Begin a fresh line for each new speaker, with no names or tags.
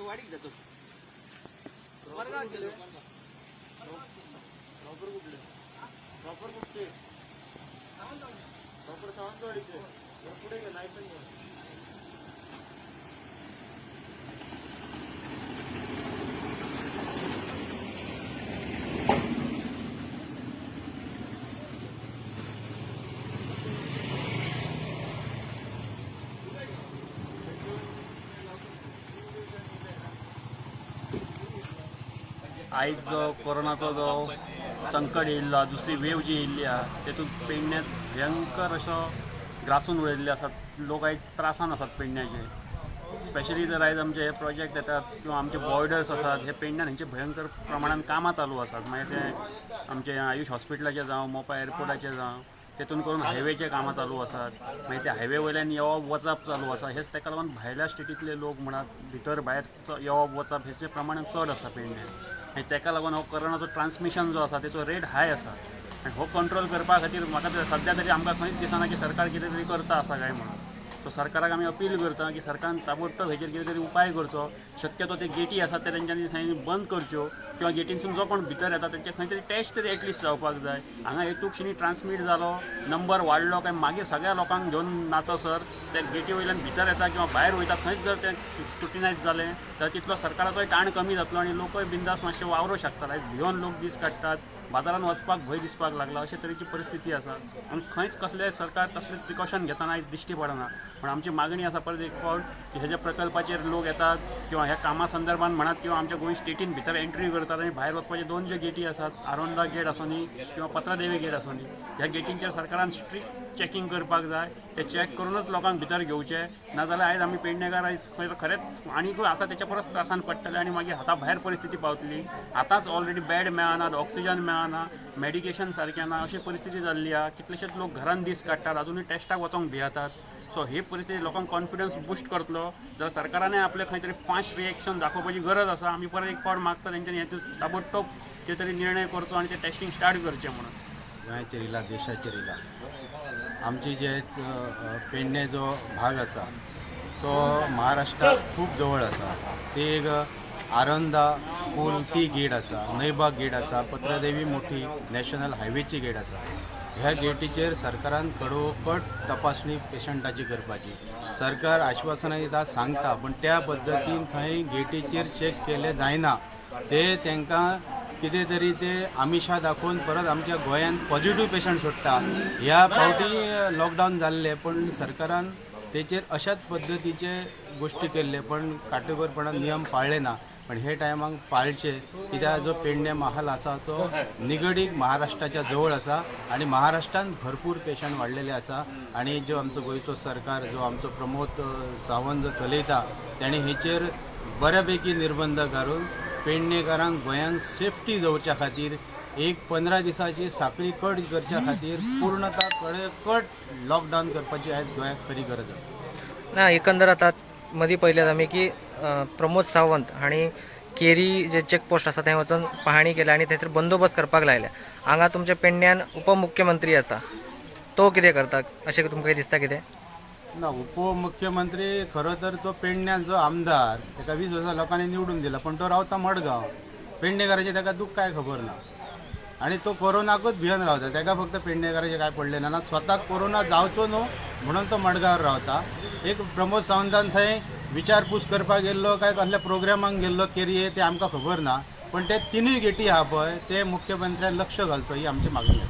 वाडीक जातो. मडगांव.
प्रॉपर कुठले? प्रॉपर कुठचे? प्रॉपर सावंतवाडीचे. पुढे घे, लायसन घे.
आयज जो कोरोनाचो जो संकट येयल्लो आहा, दुसरी वेव जी येयल्ली आहा, तेतून पेडण्यांत भयंकर असो ग्रासून उडयल्ले आसात. लोक आयज त्रासान आसात पेडण्याचे. स्पेशली जर आयज आमचे हे प्रोजेक्ट येतात किंवा आमचे बॉर्डर्स आसात, हे पेडण्यान हेंचे भयंकर प्रमाणान कामां चालू आसात. मागीर ते आमचे आयुश हॉस्पिटलाचें जावं, मोपा एअरपोर्टाचें जावं, तेतून करून हायवेचे कामां चालू आसात. मागीर ते हायवे वयल्यान येवप वचप चालू आसा. हेच ताका लागून भायल्या स्टेटींतले लोक म्हणात, भितर भायर येवप वचप हेचें प्रमाण चड आसा पेडण्यान आनी ताका लागून हो कोरोनाचो ट्रान्समिशन जो आसा तेचो रेट हाय आसा. आनी हो कंट्रोल करपा खातीर म्हाका तरी सद्या तरी आमकां खंयच दिसना की सरकार कितें तरी करता आसा काय म्हणून. सो सरकाराक आमी अपील करता की सरकारान ताबडतोब हेजेर कितें तरी उपाय करचो. शक्यतो ते गेटी आसात ते तेंच्यांनी थंय बंद करच्यो किंवा गेटीनसून जो कोण भितर येता तेंचे खंय तरी टेस्ट तरी एटलिस्ट जावपाक जाय. हांगा एकूच ट्रान्समीट जालो, नंबर वाडलो काय मागीर सगळ्या लोकांक घेवन नाचसर ते गेटी वयल्यान भितर येता किंवा भायर वयता थंयच जर ते स्क्रुटिनायज जालें तर तितलो सरकाराचोय ताण कमी जातलो आनी लोकय बिंदास मातशे वावरूंक शकतात. आयज भियोन लोक दीस काडटात, बाजारान वचपाक भंय दिसपाक लागला, अशे तरेची परिस्थिती आसा आनी खंयच कसलें सरकार कसलें प्रिकॉशन घेतना आयज दिश्टी पडना. पूण आमची मागणी आसा परत एक फावट की हेज्या प्रकल्पाचेर लोक येतात किंवा ह्या कामा संदर्भान म्हणात किंवा आमच्या गोंय स्टेटीन भितर एंट्री करतात आनी भायर वचपाचे दोन जे गेटी आसात, आरोंदा गेट आसूं किंवा पत्रादेवी गेट आसूं, ह्या गेटींचेर सरकारान स्ट्रिक्ट चॅकिंग करपाक जाय. ते चॅक करूनच लोकांक भितर घेवचे, नाजाल्यार आयज आमी पेडणेकार आयज खंय खरेंच आनीकूय आसा तेच्या परस त्रासान पडटले आनी मागीर हाता भायर परिस्थिती पावतली. आतांच ऑलरेडी बेड मेळनात, ऑक्सिजन मेळना, मेडिकेशन सारकें ना अशी परिस्थिती जाल्ली आहा. कितलेशेच लोक घरान दीस काडटात, अजुनूय टेस्टाक वचोंक भियेतात. सो ही परिस्थिती लोकांक कॉन्फिडन्स बुस्ट करतलो जाल्यार सरकारानय आपलें खंय तरी फास्ट रिएक्शन दाखोवपाची गरज आसा. आमी परत एक फावट मागता तेंच्यांनी हेतून ताबडतोब कितें तरी निर्णय करचो आनी ते टेस्टिंग स्टार्ट करचें म्हणून.
गोंयाचेर येयला, देशाचेर येयला. आमची जे पेडणे जो भाग आसा तो महाराष्ट्राक खूब जवळ आसा. ती एक आरोंदा पूल ती गेट आसा, नयबाग गेट आसा, पत्रदेवी मोठी नॅशनल हायवेची गेट आसा. ह्या गेटीचेर सरकारान कडोकट तपासणी पेशंटाची करपाची. सरकार आश्वासनां दिता, सांगता, पण त्या पद्दतीन थंय गेटीचेर चॅक केलें जायना. ते तांकां कितें तरी ते आमिशा दाखोवन परत आमच्या गोंयांत पॉझिटिव्ह पेशंट सोडटा. ह्या फावटी लॉकडावन जाल्लें, पण सरकारान तेचेर अशाच पद्दतीचे गोश्टी केल्ले, पण काटेकोरपणान नियम पाळ्ळे ना. पण हे टायमाक पाळचे, कित्याक जो पेडणे महाल आसा तो निगडीक महाराष्ट्राच्या जवळ आसा आनी महाराष्ट्रान भरपूर पेशंट वाडलेले आसा. आनी जो आमचो गोंयचो सरकार, जो आमचो प्रमोद सावंत जो चलयता, तेणी हेचेर बऱ्यापैकी निर्बंध घालून पेडणेकारांक, गोंयांक सेफ्टी दवरच्या खातीर, एक 15 दिसाची साखळी कट करच्या खातीर पूर्णता कडेकट लॉकडावन करपाची आयज गोंयाक खरी गरज आसा.
ना, एकंदर आतां मदीं पळयल्यात आमी की प्रमोद सावंत हांणी केरी जे चेकपोस्ट आसा थंय वचून पाहणी केल्या आनी थंयसर बंदोबस्त करपाक लायल्या. हांगा तुमच्या पेडण्यान उपमुख्यमंत्री आसा, तो कितें करता अशें तुमकां दिसता कितें?
ना, उपमुख्यमंत्री खरो तर तो पेडण्याचो आमदार, ताका 20 वर्सां लोकांनी निवडून दिला, पण तो रावता मडगांव. पेडणेकाराचें ताका दूख काय खबर ना आनी तो कोरोनाकूच भिवन रावता. ताका फक्त पेडणेकाराचें काय पडलें ना. ना, स्वताक कोरोना जावचो न्हू म्हणून तो मडगांवार रावता. एक प्रमोद सावंतान थंय विचारपूस करपाक गेल्लो काय कसल्या प्रोग्रामाक गेल्लो केरये, ते आमकां खबर ना. पण ते तिनूय गेटी आहा पळय, ते मुख्यमंत्र्यान लक्ष घालचो ही आमची मागणी आसा.